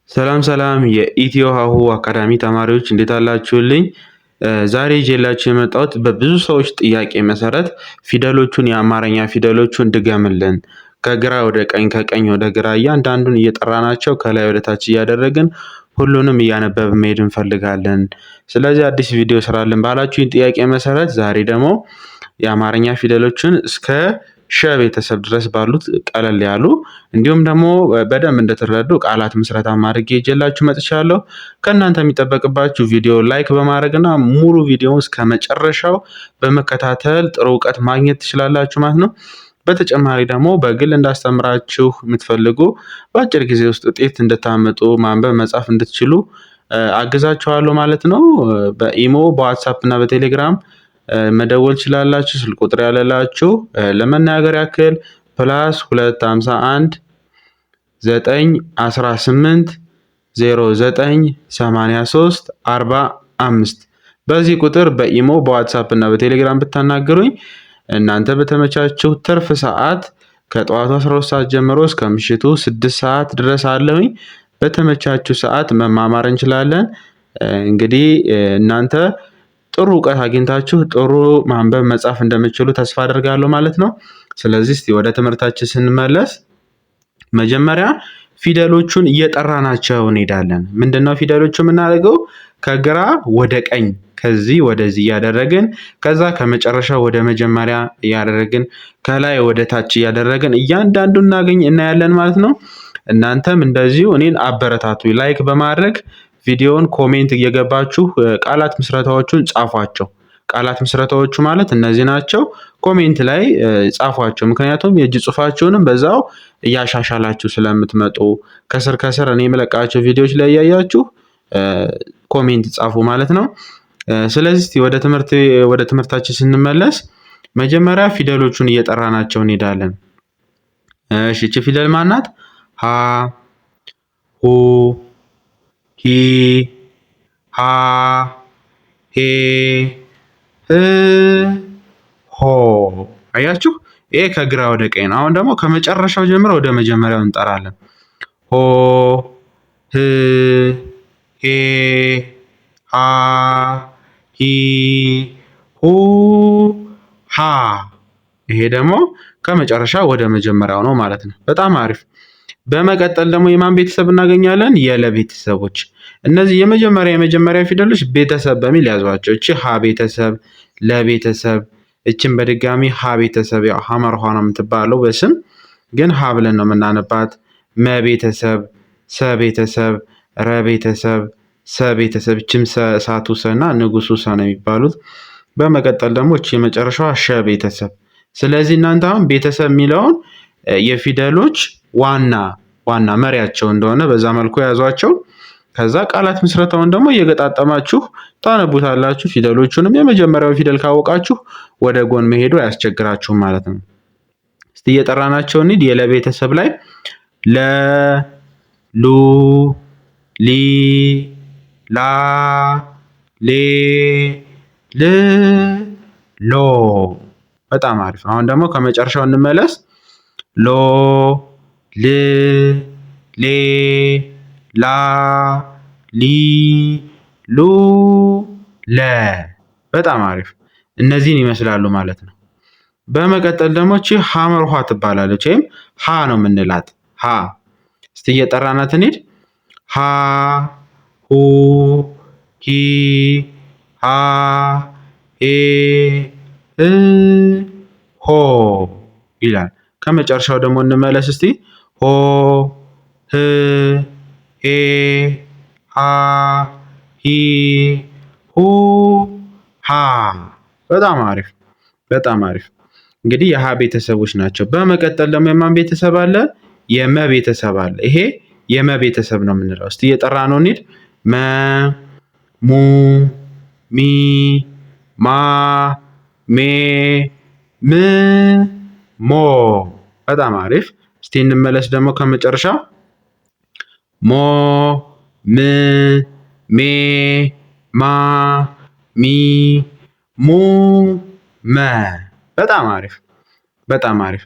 ሰላም ሰላም የኢትዮ ሀሁ አካዳሚ ተማሪዎች እንዴት አላችሁልኝ? ዛሬ ይዤላችሁ የመጣሁት በብዙ ሰዎች ጥያቄ መሰረት ፊደሎቹን የአማርኛ ፊደሎቹን ድገምልን፣ ከግራ ወደ ቀኝ፣ ከቀኝ ወደ ግራ እያንዳንዱን እየጠራናቸው ከላይ ወደ ታች እያደረግን ሁሉንም እያነበብን መሄድ እንፈልጋለን። ስለዚህ አዲስ ቪዲዮ ስራልን ባላችሁኝ ጥያቄ መሰረት ዛሬ ደግሞ የአማርኛ ፊደሎችን እስከ ሸ ቤተሰብ ድረስ ባሉት ቀለል ያሉ እንዲሁም ደግሞ በደንብ እንደተረዱ ቃላት ምስረታ አድርጌ ይዤላችሁ መጥቻለሁ። ከእናንተ የሚጠበቅባችሁ ቪዲዮ like በማድረግ እና ሙሉ ቪዲዮውን እስከ መጨረሻው በመከታተል ጥሩ እውቀት ማግኘት ትችላላችሁ ማለት ነው። በተጨማሪ ደግሞ በግል እንዳስተምራችሁ የምትፈልጉ በአጭር ጊዜ ውስጥ ውጤት እንድታመጡ ማንበብ መጻፍ እንድትችሉ አግዛችኋለሁ ማለት ነው። በኢሞ፣ በዋትሳፕ እና በቴሌግራም መደወል ችላላችሁ። ስልክ ቁጥር ያለላችሁ ለመናገር ያክል +251 918 09 83 45 በዚህ ቁጥር በኢሞ፣ በዋትሳፕ እና በቴሌግራም ብታናግሩኝ እናንተ በተመቻችሁ ትርፍ ሰዓት ከጠዋቱ 12 ሰዓት ጀምሮ እስከ ምሽቱ 6 ሰዓት ድረስ አለሁኝ። በተመቻችሁ ሰዓት መማማር እንችላለን። እንግዲህ እናንተ ጥሩ እውቀት አግኝታችሁ ጥሩ ማንበብ መጻፍ እንደምትችሉ ተስፋ አደርጋለሁ ማለት ነው። ስለዚህ እስቲ ወደ ትምህርታችን ስንመለስ መጀመሪያ ፊደሎቹን እየጠራናቸው እንሄዳለን። ምንድነው ፊደሎቹ የምናደርገው? ከግራ ወደ ቀኝ ከዚህ ወደዚህ እያደረግን ከዛ ከመጨረሻ ወደ መጀመሪያ እያደረግን ከላይ ወደ ታች እያደረግን እያንዳንዱን እናያለን ማለት ነው። እናንተም እንደዚሁ እኔን አበረታቱ like በማድረግ ቪዲዮውን comment እየገባችሁ ቃላት ምስረታዎቹን ጻፏቸው። ቃላት ምስረታዎቹ ማለት እነዚህ ናቸው። comment ላይ ጻፏቸው። ምክንያቱም የእጅ ጽሁፋችሁንም በዛው እያሻሻላችሁ ስለምትመጡ ከስር ከስር እኔ የምለቃቸው ቪዲዮዎች ላይ እያያችሁ comment ጻፉ ማለት ነው። ስለዚህ ወደ ትምህርታችን ስንመለስ መጀመሪያ ፊደሎቹን እየጠራናቸው እንሄዳለን። እሺ እቺ ፊደል ማናት? ሀ፣ ሁ፣ ሂ፣ ሃ፣ ሄ፣ ህ፣ ሆ። አያችሁ፣ ይሄ ከግራ ወደ ቀኝ ነው። አሁን ደግሞ ከመጨረሻው ጀምሮ ወደ መጀመሪያው እንጠራለን። ሆ፣ ህ፣ ሄ፣ ሃ፣ ሂ፣ ሁ፣ ሃ። ይሄ ደግሞ ከመጨረሻ ወደ መጀመሪያው ነው ማለት ነው። በጣም አሪፍ። በመቀጠል ደግሞ የማን ቤተሰብ እናገኛለን? የለ ቤተሰቦች። እነዚህ የመጀመሪያ የመጀመሪያ ፊደሎች ቤተሰብ በሚል ያዟቸው። እቺ ሀ ቤተሰብ፣ ለ ቤተሰብ፣ እችን በድጋሚ ሀ ቤተሰብ፣ ያው ሐመር ኋ ነው የምትባለው በስም ግን ሀ ብለን ነው የምናነባት። መ ቤተሰብ፣ ሰ ቤተሰብ፣ ረ ቤተሰብ፣ ሰ ቤተሰብ፣ እችም እሳቱ ሰ እና ንጉሱ ሰ ነው የሚባሉት። በመቀጠል ደግሞ እቺ የመጨረሻዋ ሸ ቤተሰብ። ስለዚህ እናንተ አሁን ቤተሰብ የሚለውን የፊደሎች ዋና ዋና መሪያቸው እንደሆነ በዛ መልኩ ያዟቸው። ከዛ ቃላት ምስረታውን ደግሞ እየገጣጠማችሁ ታነቡታላችሁ። ፊደሎቹንም የመጀመሪያው ፊደል ካወቃችሁ ወደ ጎን መሄዱ አያስቸግራችሁም ማለት ነው። እስቲ እየጠራናቸው እንሂድ። የለ ቤተሰብ ላይ ለ፣ ሉ፣ ሊ፣ ላ፣ ሌ፣ ል፣ ሎ። በጣም አሪፍ። አሁን ደግሞ ከመጨረሻው እንመለስ። ሎ፣ ል፣ ሌ፣ ላ፣ ሊ፣ ሉ፣ ለ። በጣም አሪፍ። እነዚህን ይመስላሉ ማለት ነው። በመቀጠል ደግሞ እቺ ሐመር ውሃ ትባላለች፣ ወይም ሀ ነው የምንላት። ሀ እስቲ እየጠራናት እንሂድ። ሀ፣ ሁ፣ ሂ፣ ሃ፣ ሄ፣ ህ፣ ሆ ይላል። ከመጨረሻው ደግሞ እንመለስ እስቲ። ሆ፣ ህ፣ ሄ፣ ሃ፣ ሂ፣ ሁ፣ ሃ። በጣም አሪፍ በጣም አሪፍ። እንግዲህ የሀ ቤተሰቦች ናቸው። በመቀጠል ደግሞ የማን ቤተሰብ አለ? የመ ቤተሰብ አለ። ይሄ የመ ቤተሰብ ነው የምንለው። እስቲ እየጠራ ነው እንሂድ። መ፣ ሙ፣ ሚ፣ ማ፣ ሜ፣ ም፣ ሞ። በጣም አሪፍ። እስቲ እንመለስ ደግሞ ከመጨረሻ ሞ፣ ም፣ ሜ፣ ማ፣ ሚ፣ ሙ፣ መ። በጣም አሪፍ በጣም አሪፍ።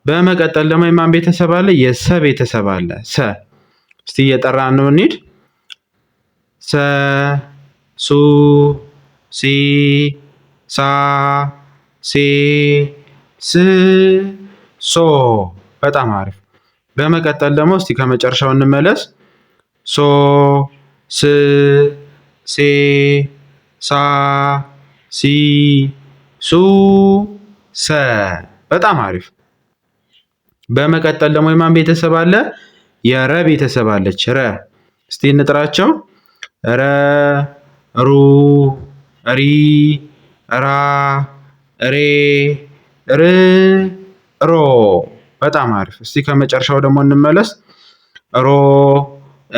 በመቀጠል ደግሞ የማን ቤተሰብ አለ? የሰ ቤተሰብ አለ። ሰ። እስቲ እየጠራን ነው እንሂድ። ሰ ሱ ሲ ሳ ሴ ስ ሶ። በጣም አሪፍ። በመቀጠል ደግሞ እስቲ ከመጨረሻው እንመለስ። ሶ ስ ሴ ሳ ሲ ሱ ሰ። በጣም አሪፍ። በመቀጠል ደግሞ የማን ቤተሰብ አለ? የረ ቤተሰብ አለች። ረ እስቲ እንጥራቸው። ረ ሩ ሪ ራ ሬ ር ሮ። በጣም አሪፍ። እስቲ ከመጨረሻው ደግሞ እንመለስ። ሮ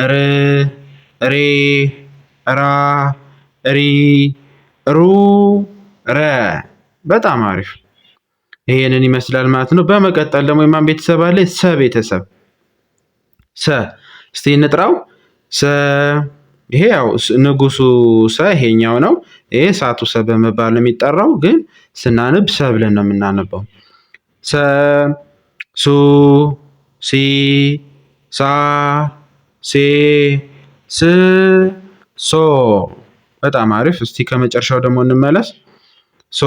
ር ሬ ራ ሪ ሩ ረ። በጣም አሪፍ። ይሄንን ይመስላል ማለት ነው። በመቀጠል ደግሞ የማን ቤተሰብ አለ? ሰ ቤተሰብ። ሰ እስቲ እንጥራው። ሰ ይሄ ያው ንጉሱ ሰ ይሄኛው ነው። ይሄ እሳቱ ሰ በመባል ነው የሚጠራው፣ ግን ስናነብ ሰ ብለን ነው የምናነበው። ሰ ሱ ሲ ሳ ሴ ስ ሶ። በጣም አሪፍ። እስቲ ከመጨረሻው ደግሞ እንመለስ። ሶ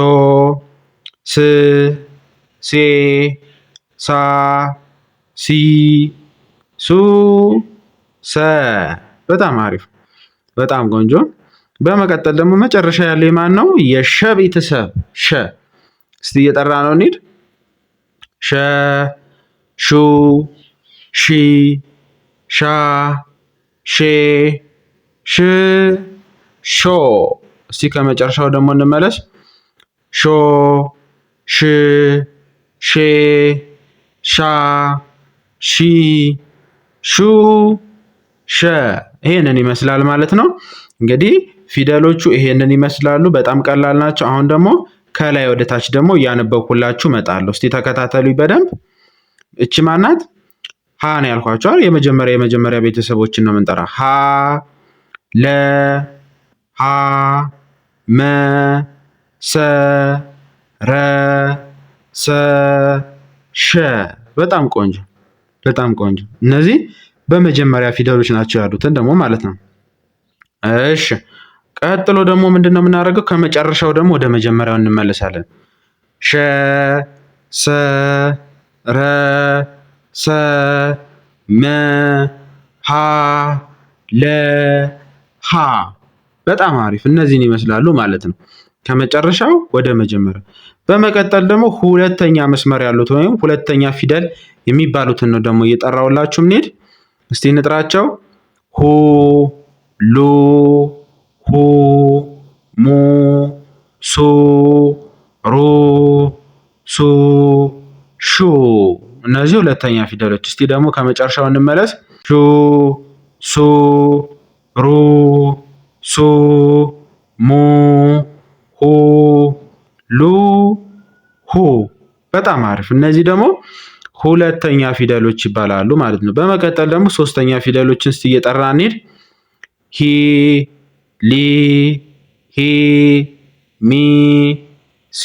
ስ ሴ ሳ ሲ ሱ ሰ። በጣም አሪፍ፣ በጣም ቆንጆ። በመቀጠል ደግሞ መጨረሻ ያለው የማን ነው? የሸ ቤተሰብ ሸ። እስቲ እየጠራ ነው እንሂድ። ሸ ሹ ሺ ሻ ሼ ሽ ሾ። እስቲ ከመጨረሻው ደግሞ እንመለስ። ሾ ሽ ሼ ሻ ሺ ሹ ሸ። ይሄንን ይመስላል ማለት ነው። እንግዲህ ፊደሎቹ ይሄንን ይመስላሉ። በጣም ቀላል ናቸው። አሁን ደግሞ ከላይ ወደ ታች ደግሞ እያነበብኩላችሁ እመጣለሁ። እስቲ ተከታተሉኝ በደንብ። እቺ ማናት? ሀ ነው ያልኳቸዋል። የመጀመሪያ ቤተሰቦችን ነው የምንጠራ። ሀ ለ ሀ መ ሰ ረ ሰ ሸ። በጣም ቆንጆ በጣም ቆንጆ። እነዚህ በመጀመሪያ ፊደሎች ናቸው ያሉትን ደግሞ ማለት ነው። እሺ ቀጥሎ ደግሞ ምንድን ነው የምናደርገው? ከመጨረሻው ደግሞ ወደ መጀመሪያው እንመለሳለን። ሸ ሰ ረ ሰ መ ሀ ለ ሀ። በጣም አሪፍ። እነዚህን ይመስላሉ ማለት ነው። ከመጨረሻው ወደ መጀመሪያው። በመቀጠል ደግሞ ሁለተኛ መስመር ያሉት ወይም ሁለተኛ ፊደል የሚባሉትን ነው ደግሞ እየጠራውላችሁ እንሂድ። እስቲ እንጥራቸው። ሁ ሉ ሁ ሙ ሱ ሩ ሱ ሹ። እነዚህ ሁለተኛ ፊደሎች። እስቲ ደግሞ ከመጨረሻው እንመለስ። ሹ ሱ ሩ ሱ ሙ ሁ ሉ ሁ። በጣም አሪፍ። እነዚህ ደግሞ ሁለተኛ ፊደሎች ይባላሉ ማለት ነው። በመቀጠል ደግሞ ሶስተኛ ፊደሎችን እስቲ እየጠራ እንሂድ። ሂ ሊ ሂ ሚ ሲ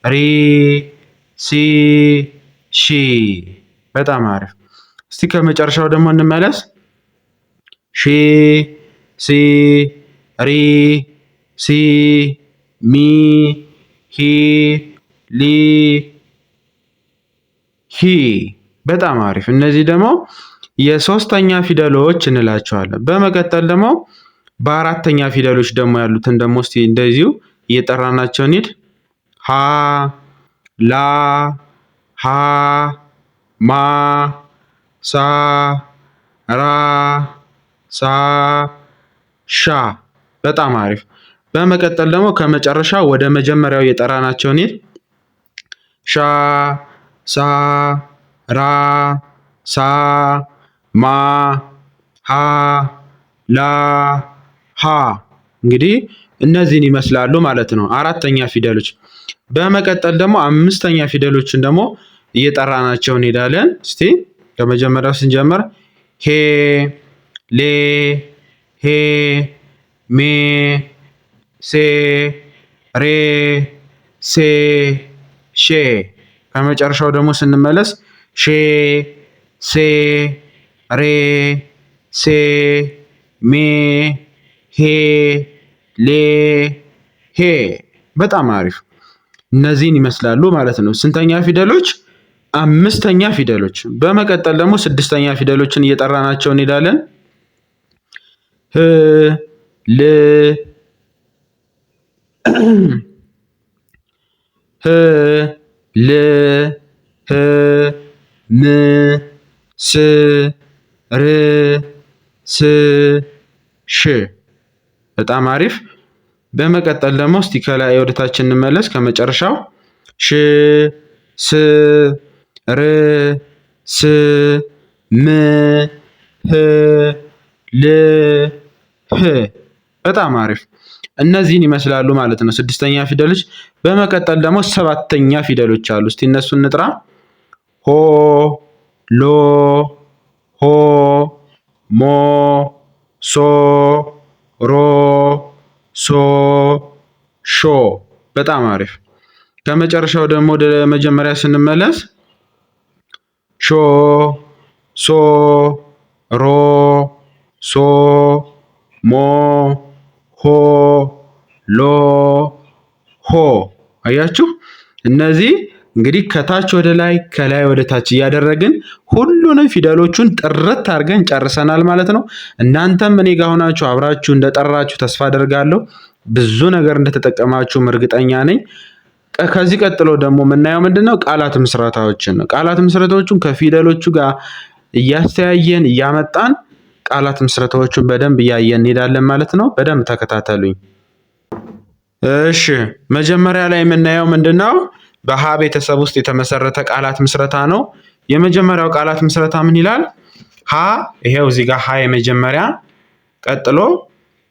ሪ ሲ ሺ። በጣም አሪፍ። እስቲ ከመጨረሻው ደግሞ እንመለስ። ሺ ሲ ሪ ሲ ሚ ሂ ሊ ሂ። በጣም አሪፍ። እነዚህ ደግሞ የሶስተኛ ፊደሎች እንላቸዋለን። በመቀጠል ደግሞ በአራተኛ ፊደሎች ደግሞ ያሉትን ደግሞ እስቲ እንደዚሁ እየጠራናቸው እንሂድ። ሀ ላ ሃ ማ ሳ ራ ሳ ሻ። በጣም አሪፍ። በመቀጠል ደግሞ ከመጨረሻ ወደ መጀመሪያው እየጠራናቸው እንሂድ። ሻ ሳ ራ ሳ ማ ሃ ላ ሃ። እንግዲህ እነዚህን ይመስላሉ ማለት ነው፣ አራተኛ ፊደሎች። በመቀጠል ደግሞ አምስተኛ ፊደሎችን ደግሞ እየጠራናቸው እንሄዳለን። እስቲ ከመጀመሪያው ስንጀምር ሄ ሌ ሄ ሜ ሴ ሬ ሴ ሼ። ከመጨረሻው ደግሞ ስንመለስ ሼ ሴ ሬ፣ ሴ፣ ሜ፣ ሄ፣ ሌ፣ ሄ። በጣም አሪፍ። እነዚህን ይመስላሉ ማለት ነው። ስንተኛ ፊደሎች? አምስተኛ ፊደሎች። በመቀጠል ደግሞ ስድስተኛ ፊደሎችን እየጠራናቸው እንሄዳለን። ህ፣ ል፣ ህ፣ ል፣ ህ፣ ም፣ ስ፣ ር፣ ስ፣ ሽ። በጣም አሪፍ። በመቀጠል ደግሞ እስቲ ከላይ ወደታች እንመለስ። ከመጨረሻው ሽ፣ ስ፣ ር፣ ስ፣ ም፣ ህ፣ ል፣ ህ። በጣም አሪፍ። እነዚህን ይመስላሉ ማለት ነው ስድስተኛ ፊደሎች። በመቀጠል ደግሞ ሰባተኛ ፊደሎች አሉ። እስቲ እነሱን እንጥራ። ሆ፣ ሎ፣ ሆ፣ ሞ፣ ሶ፣ ሮ፣ ሶ፣ ሾ። በጣም አሪፍ። ከመጨረሻው ደግሞ ወደ መጀመሪያ ስንመለስ ሾ፣ ሶ፣ ሮ፣ ሶ፣ ሞ፣ ሆ፣ ሎ፣ ሆ። አያችሁ፣ እነዚህ እንግዲህ ከታች ወደ ላይ ከላይ ወደ ታች እያደረግን ሁሉንም ፊደሎቹን ጥርት አድርገን ጨርሰናል ማለት ነው። እናንተም እኔ ጋር ሆናችሁ አብራችሁ እንደጠራችሁ ተስፋ አደርጋለሁ። ብዙ ነገር እንደተጠቀማችሁም እርግጠኛ ነኝ። ከዚህ ቀጥሎ ደግሞ የምናየው ምንድን ነው? ቃላት ምስረታዎችን ነው። ቃላት ምስረታዎቹን ከፊደሎቹ ጋር እያስተያየን እያመጣን ቃላት ምስረታዎቹን በደንብ እያየን እንሄዳለን ማለት ነው። በደንብ ተከታተሉኝ። እሺ፣ መጀመሪያ ላይ የምናየው ምንድን ነው? በሀ ቤተሰብ ውስጥ የተመሰረተ ቃላት ምስረታ ነው። የመጀመሪያው ቃላት ምስረታ ምን ይላል? ሀ፣ ይሄው እዚህ ጋር ሀ የመጀመሪያ፣ ቀጥሎ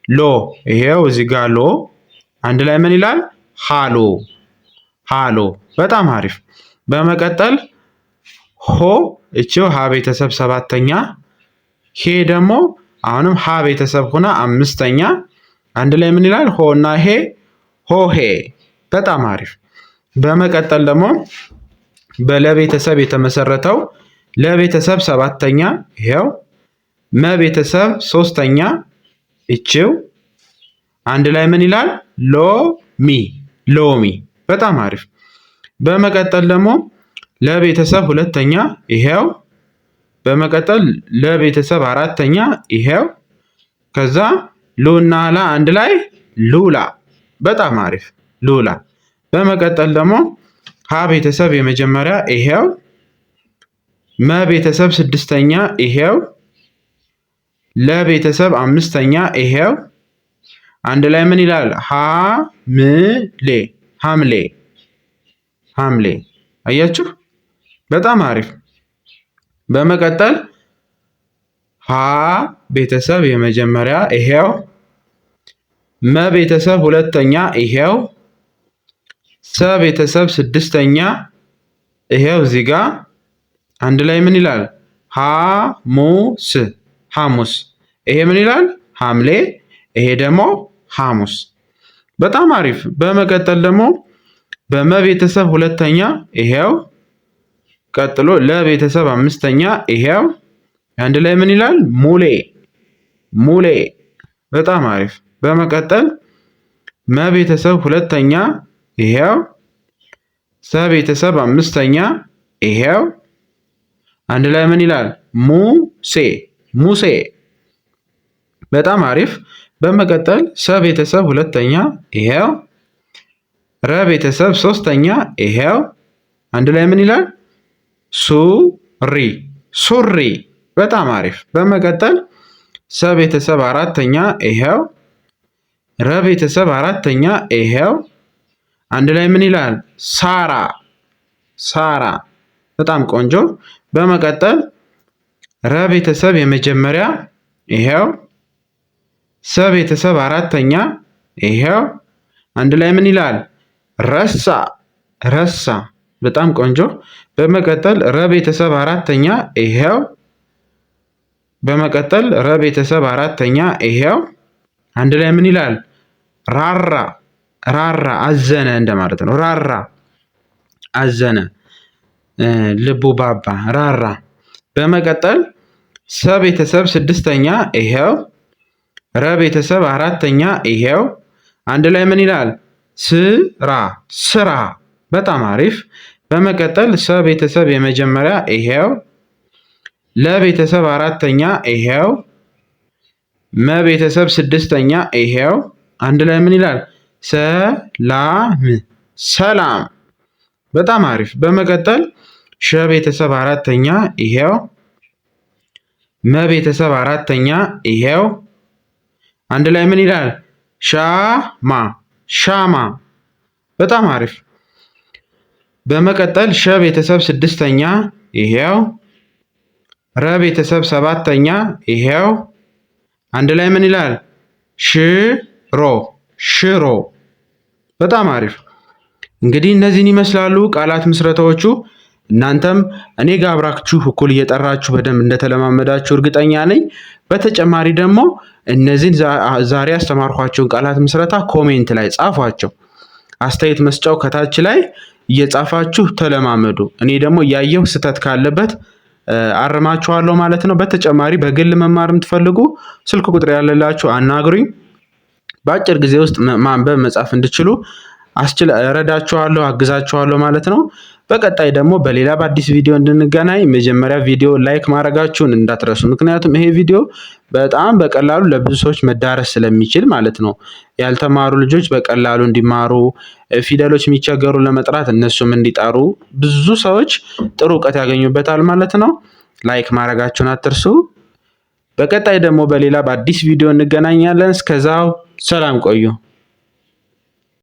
ሎ፣ ይሄው እዚህ ጋር ሎ፣ አንድ ላይ ምን ይላል? ሃሎ፣ ሃሎ። በጣም አሪፍ። በመቀጠል ሆ፣ እቺው ሀ ቤተሰብ ሰባተኛ፣ ሄ ደግሞ አሁንም ሀ ቤተሰብ ሆና አምስተኛ፣ አንድ ላይ ምን ይላል? ሆ እና ሄ፣ ሆሄ። በጣም አሪፍ። በመቀጠል ደግሞ በለቤተሰብ የተመሰረተው ለቤተሰብ ሰባተኛ፣ ይሄው መቤተሰብ ሶስተኛ፣ እቺው አንድ ላይ ምን ይላል? ሎሚ፣ ሎሚ። በጣም አሪፍ። በመቀጠል ደግሞ ለቤተሰብ ሁለተኛ፣ ይሄው። በመቀጠል ለቤተሰብ አራተኛ፣ ይሄው። ከዛ ሉና ላ አንድ ላይ ሉላ። በጣም አሪፍ ሉላ። በመቀጠል ደግሞ ሀ ቤተሰብ የመጀመሪያ ይሄው፣ መ ቤተሰብ ስድስተኛ ይሄው፣ ለ ቤተሰብ አምስተኛ ይሄው፣ አንድ ላይ ምን ይላል? ሐምሌ፣ ሐምሌ፣ ሐምሌ። አያችሁ፣ በጣም አሪፍ። በመቀጠል ሀ ቤተሰብ የመጀመሪያ ይሄው፣ መ ቤተሰብ ሁለተኛ ይሄው፣ ሰ ቤተሰብ ስድስተኛ ይሄው እዚህ ጋ አንድ ላይ ምን ይላል? ሐሙስ፣ ሐሙስ። ይሄ ምን ይላል? ሐምሌ። ይሄ ደግሞ ሐሙስ። በጣም አሪፍ። በመቀጠል ደግሞ በመ ቤተሰብ ሁለተኛ ይሄው፣ ቀጥሎ ለቤተሰብ አምስተኛ ይሄው፣ አንድ ላይ ምን ይላል? ሙሌ፣ ሙሌ። በጣም አሪፍ። በመቀጠል መ ቤተሰብ ሁለተኛ ይሄው፣ ሰ ቤተሰብ አምስተኛ ይሄው፣ አንድ ላይ ምን ይላል? ሙሴ፣ ሙሴ። በጣም አሪፍ። በመቀጠል ሰ ቤተሰብ ሁለተኛ ይሄው፣ ረ ቤተሰብ ሶስተኛ ይሄው፣ አንድ ላይ ምን ይላል? ሱሪ፣ ሱሪ። በጣም አሪፍ። በመቀጠል ሰ ቤተሰብ አራተኛ ይሄው፣ ረ ቤተሰብ አራተኛ ይሄው፣ አንድ ላይ ምን ይላል? ሳራ፣ ሳራ። በጣም ቆንጆ። በመቀጠል ረ ቤተሰብ የመጀመሪያ ይሄው፣ ሰ ቤተሰብ አራተኛ ይሄው፣ አንድ ላይ ምን ይላል? ረሳ፣ ረሳ። በጣም ቆንጆ። በመቀጠል ረ ቤተሰብ አራተኛ ይሄው፣ በመቀጠል ረ ቤተሰብ አራተኛ ይሄው፣ አንድ ላይ ምን ይላል? ራራ፣ ራራ። አዘነ እንደማለት ነው። ራራ፣ አዘነ፣ ልቡ ባባ፣ ራራ። በመቀጠል ሰ ቤተሰብ ስድስተኛ ይሄው። ረ ቤተሰብ አራተኛ ይሄው። አንድ ላይ ምን ይላል? ስራ ስራ። በጣም አሪፍ። በመቀጠል ሰ ቤተሰብ የመጀመሪያ ይሄው። ለ ቤተሰብ አራተኛ ይሄው። መ ቤተሰብ ስድስተኛ ይሄው። አንድ ላይ ምን ይላል? ሰላም ሰላም። በጣም አሪፍ። በመቀጠል ሸ ቤተሰብ አራተኛ ይሄው። መ ቤተሰብ አራተኛ ይሄው። አንድ ላይ ምን ይላል? ሻማ ሻማ። በጣም አሪፍ። በመቀጠል ሸ ቤተሰብ ስድስተኛ ይሄው። ረ ቤተሰብ ሰባተኛ ይሄው። አንድ ላይ ምን ይላል? ሽሮ ሽሮ። በጣም አሪፍ። እንግዲህ እነዚህን ይመስላሉ ቃላት ምስረታዎቹ። እናንተም እኔ ጋር አብራችሁ እኩል እየጠራችሁ በደንብ እንደተለማመዳችሁ እርግጠኛ ነኝ። በተጨማሪ ደግሞ እነዚህን ዛሬ ያስተማርኳቸውን ቃላት ምስረታ comment ላይ ጻፏቸው። አስተያየት መስጫው ከታች ላይ እየጻፋችሁ ተለማመዱ። እኔ ደግሞ እያየሁ ስህተት ካለበት አርማችኋለሁ ማለት ነው። በተጨማሪ በግል መማር የምትፈልጉ ስልክ ቁጥር ያለላችሁ አናግሩኝ። በአጭር ጊዜ ውስጥ ማንበብ መጻፍ እንድችሉ አስችል እረዳችኋለሁ፣ አግዛችኋለሁ ማለት ነው። በቀጣይ ደግሞ በሌላ በአዲስ ቪዲዮ እንድንገናኝ መጀመሪያ ቪዲዮ like ማድረጋችሁን እንዳትረሱ። ምክንያቱም ይሄ ቪዲዮ በጣም በቀላሉ ለብዙ ሰዎች መዳረስ ስለሚችል ማለት ነው። ያልተማሩ ልጆች በቀላሉ እንዲማሩ፣ ፊደሎች የሚቸገሩ ለመጥራት እነሱም እንዲጠሩ፣ ብዙ ሰዎች ጥሩ እውቀት ያገኙበታል ማለት ነው። like ማድረጋችሁን አትርሱ። በቀጣይ ደግሞ በሌላ በአዲስ ቪዲዮ እንገናኛለን። እስከዛው ሰላም ቆዩ።